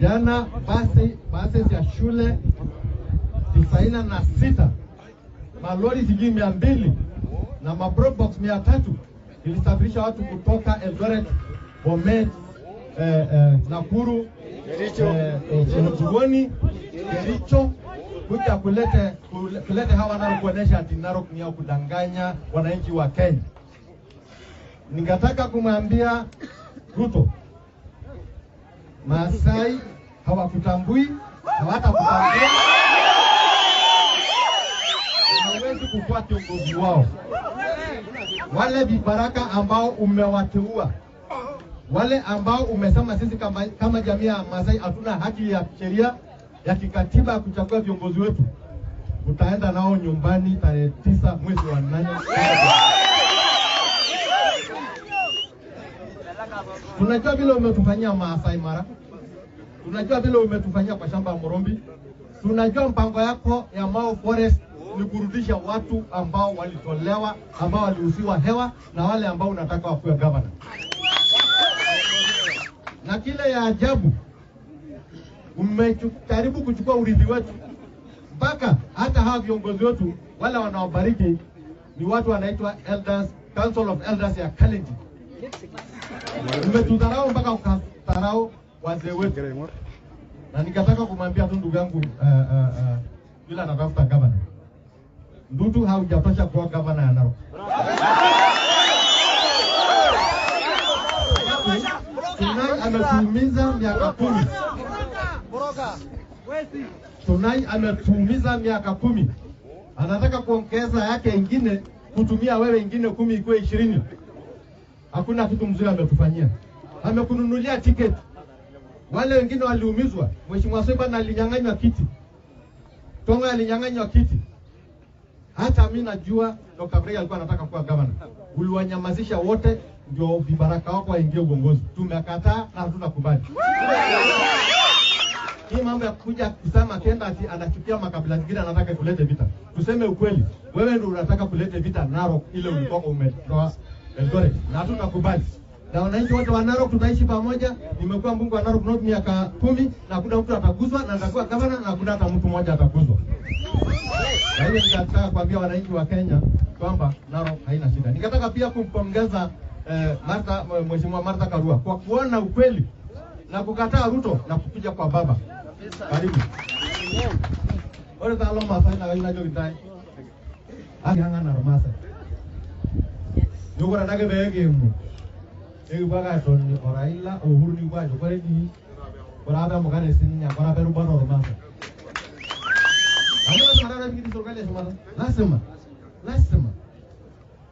Jana basi ya shule 96, malori sijui 200 na maprobox 300 ilisafirisha watu kutoka Eldoret, Bomet, Nakuru, Mtugoni, Kericho kuja kulete hawa Narok kuonesha ati Narok ni ya kudanganya wananchi wa Kenya. Ningetaka kumwambia Ruto, Maasai hawakutambui, hawatakutambua. Hawezi kukuwa kiongozi wao. Wale vibaraka ambao umewateua, wale ambao umesema sisi kama jamii ya Maasai hatuna haki ya sheria ya kikatiba ya kuchagua viongozi wetu, utaenda nao nyumbani tarehe 9 mwezi wa 8. Tunajua vile umetufanyia Maasai Mara, tunajua vile umetufanyia kwa shamba ya Morombi, tunajua mpango yako ya Mau Forest ni kurudisha watu ambao walitolewa, ambao waliuziwa hewa na wale ambao unataka wakuwe governor. Na kile ya ajabu, umejaribu kuchukua urithi wetu, mpaka hata hawa viongozi wetu wale wanaobariki ni watu wanaitwa Elders, Council of Elders ya Kalenjin. Umetudharau mpaka ukadharau wazee wetu. Na nikataka kumwambia tu ndugu yangu yule anatafuta governor, Ndutu haujatosha kuwa governor ya Narok. Tunai ametuumiza miaka 10. Tunai ametuumiza miaka 10. Anataka kuongeza yake ingine, kutumia wewe ingine 10 ikuwe 20. Hakuna kitu mzuri ametufanyia. Amekununulia tiketi. Wale wengine waliumizwa. Mheshimiwa Soipan alinyang'anywa kiti. Tonga alinyang'anywa kiti. Hata mimi najua Dr. Brey alikuwa anataka kuwa governor. Uliwanyamazisha wote ndio vibaraka wako waingie uongozi. Tumekataa na hatutakubali. Hii mambo ya kuja kusema kenda ati anachukia makabila zingine anataka kulete vita. Tuseme ukweli, wewe ndio unataka kulete vita Narok ile ulikuwa umetoa Eldoret. Na hatutakubali. Na wananchi wote wa Narok tutaishi pamoja. Nimekuwa mbunge wa Narok North miaka 10 na hakuna mtu ataguswa, na nitakuwa governor na hakuna hata mtu mmoja ataguswa. Na hiyo ninataka kuambia wananchi wa Kenya kwamba Narok haina shida. Ningetaka pia kumpongeza Mheshimiwa Martha Karua kwa kuona ukweli na kukataa Ruto na kukuja kwa baba. Karibu. Ore taalo Maasai na kaina jo kitai. Akianga na Maasai. Yokora nake beegemu. Ekipuo aatoni Raila Uhuru nikipuo ajo kore dii ore apa emukate sininye ore apa erubata ormaasai. Amu lazima taata pikitii serkali eshumata. Lazima. Lazima.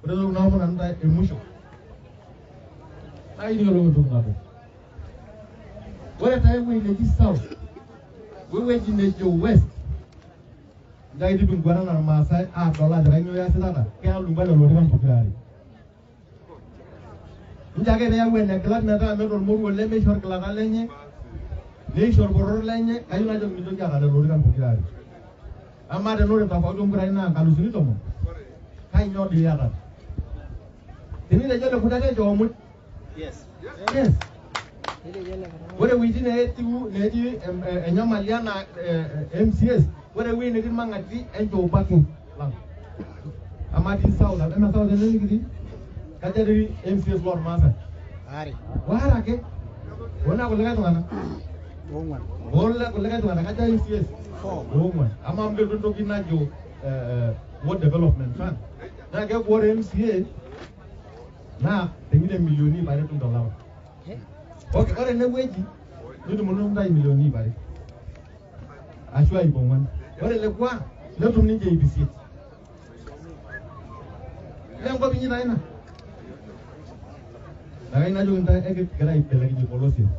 Ore entoki naomon nanu ntae emusho. Naa kiyiolo entoki nabo. Ore taa ewueji neji South, wewueji nejo West, nchoo ake tipinguana irmaasai aadol ajo kainyoo iasitata, keya iltung'anak lelo orikan pokira are. Nchoo ake peyau enegilat metaa meeta ormoruo lemeisho orgilata lenye, neisho orboror lenye, kayieu najoki mintoki aata lelo orikan pokira are. Amaa tenaa ore tofauti oonkurai naa 10,000, kainyoo dii iyatata? Tinitejo lekuna tejo omuj. Yes. Yes. Ore wuejitin neetii enyamali anaa MCAs, ore ewueji netii Mang'ati enchoo parking lang. Amaa tii South, eme South ene nikitii? Kaja etii MCAs lormaasai? Aare. Waare ake. Ona kulikae tung'anak? Ong'wan. Ole kulikae tung'anak kaja MCAs? 4. Ong'wan. Amaa mbetu entoki najo Ward Development Fund. Naa keeku ore MCA naa pengine milioni 200 etum tolapa. Okay, ore enewueji nidumuno ntae milioni 200 ashu 400. Ore lekwa netum ninche 800. Le enkop inyi taa ina. Naa kayieu najoki ntae ekigira aibelekeny irpolosien.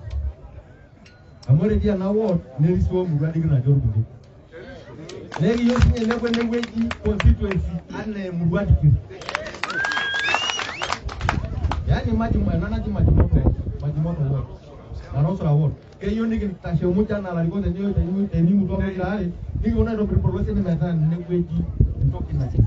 Amu ore etii ena ward nerisio emurua nikinati orbungei. Naa ekiyieu sinye neeku enewueji constituency anaa emurua dikir. Yaani ena naji Majimoto ward. Narosura ward. Keyieu nikintashe muj anaa ilarikok tenimutua pokira are nikiponu aitobir irpolosien metaa enewueji entoki naji.